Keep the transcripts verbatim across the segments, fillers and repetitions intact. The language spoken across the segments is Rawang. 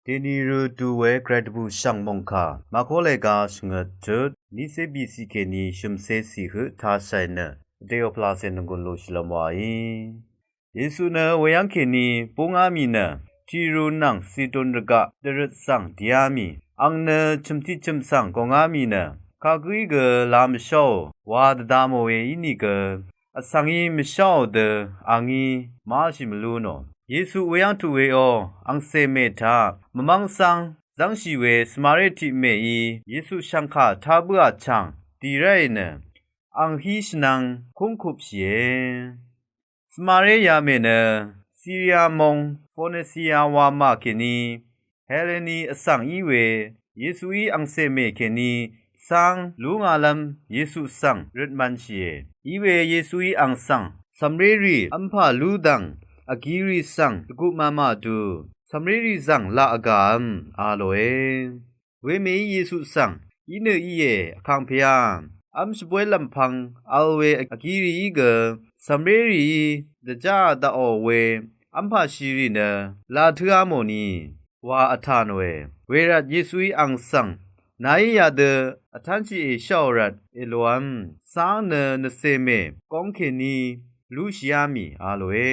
Dèni rø du we gvray dvbù shv̀ng mòngkà màkó lèga shvngøt tut nícé bìcì kèní shø̀mcé cì høq tashàì nø vdè oplacè nònggùn lúshìlv́m wàí. Yesu nø weyv́ng kèní búngá mì nø Tiru nvng Sidon rvgaq dvrøt svng dìá mì, àng nø chø̀m tiq chø̀m svng gòngá mì nø kagǿí gø la mvsháò wa dvda mò we ínìgø vsvng í mvsháò dø àngí máshì mvlú nò. Yesu weyv́ng tuq weó, angcè mè taq mvmv́ng cáng zv́ngshì we svmaré tiq mèí Yesu shv̀ngkà tá bǿà chàng dì ráì nø àng hí shvnvng kúngkupshìe. Svmaré yamè nø Siria mong Fonisia wamà kèní Heleni vsvng í we Yesuí angcè mè kèní cáng lú ngàlv́m Yesu svng røtmv̄nshìe. Iwe Yesuí àng svng cv̀mrérì v́mpà lú dv̀ng vgirì svng dvguq màmà du cv̀mrérì zvng laq vgàv́m a lòe. Wemèí Yesu svng, í nø íe, vkàngpè a, v́m shvbóy lv̀mpv̄ng vl we vgirìí gø cv̀mrérìí dvjáā daqò we v́mpà shirì nø la tǿá mò ni wa vtà nòe. Wervt Yesuí àng svng, nàí yadø vtánshì èsháò rvt èlòv́m cáng nø nvcè mè góng kèní lúshìá mì a lòe.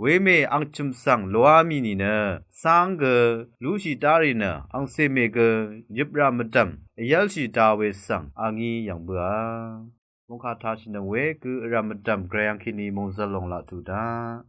Wemè àng chø̀m svng lòá mì nìnø cáng gø lúshì dárì nø angcè mè gø yøprà mvdv̀m vyv́lshì da we svng a ngí yv̀ng bǿà. Mòngkà tashìnøng we gø vrà mvdv̀m gvray àng kèní mòngzøl lòng laq tuq daq.